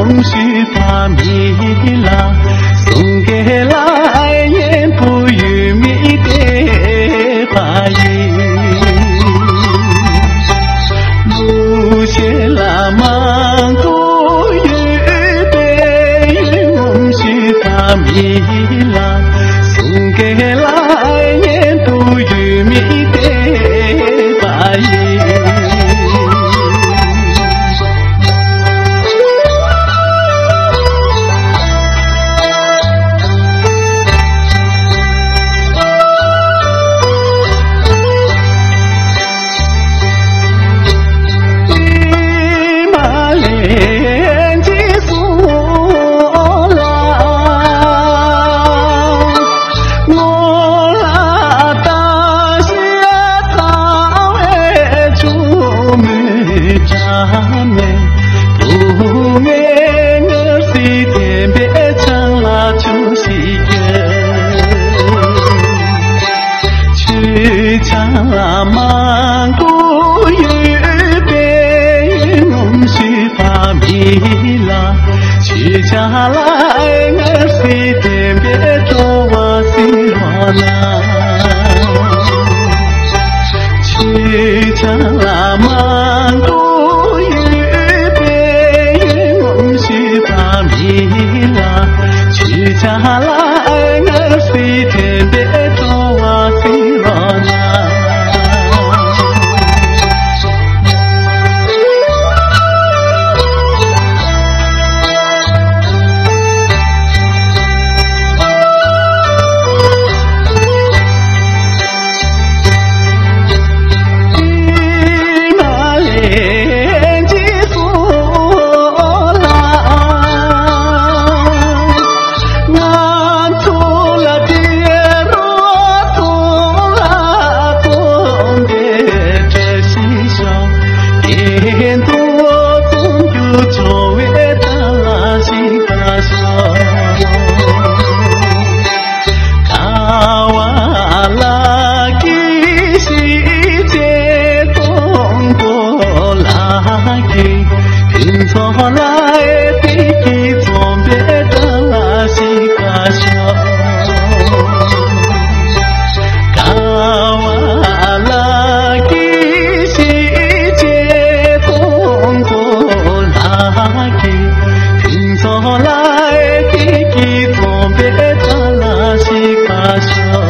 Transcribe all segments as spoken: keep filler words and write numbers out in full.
ཞུས་པ་མི་ལ། གསུང་གི་ལ་གཉེན་པོ་ཡོད་མི་བསྟན་པ་ཡིན། གླུ་གཞས་ལ་མང་པོ་ཡོད་པའི་ངོམ་ཞུས་པ་མི་ལ། གསུང་གི་ལ་གཉེན་པོ་ཡོད་མི་བསྟན་པ་ཡིན། ཆོས་ཆ་མང་པོ་ཡོད་པའི་ངོམ་ཞུས་པ་མི་ལ། ཆོས་ཆ་ལ་ངར་སི་ལྡན་པའི་སྤྲོ་བ་སེལ་བ་ན། ཆོས་ཆ་ལ་མང་པོ་ཡོད་པའི་ངོམ་ཞུས་པ་མི་ལ། ཆོས་ཆ་ལ་ངར་སི་ལྡན་པའི་སྤྲོ་བ་སེལ་བ་ན། ཕུན་ཚོགས་ལྷའི་བདེ་སྐྱིད་འཛོམས་པའི་བཀྲ་ལ་གཤེགས་པར་ཤོག་ཀ་བ་ལ་གི་ཞི་བྱེད་སྟོང་པོ་ལྷ་གི། ཕུན་ཚོགས་ལྷའི་བདེ་སྐྱིད་འཛོམས་པའི་བཀྲ་ལ་གཤེགས་པར་ཤོག་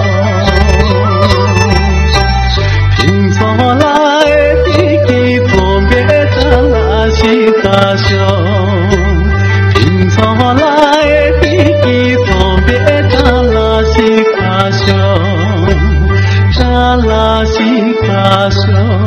ཕུན་ཚོགས་ལྷའི་བདེ་སྐྱིད་འཛོམས་པའི་བཀྲ་ལ་གཤེགས་པར་ཤོག་ཕུན་ཚོགས་ལྷའི་བདེ་སྐྱིད་འཛོམས་པའི་བཀྲ་ལ་གཤེགས་པར་ཤོག་བཀྲ་ལ་གཤེགས་པར་ཤོག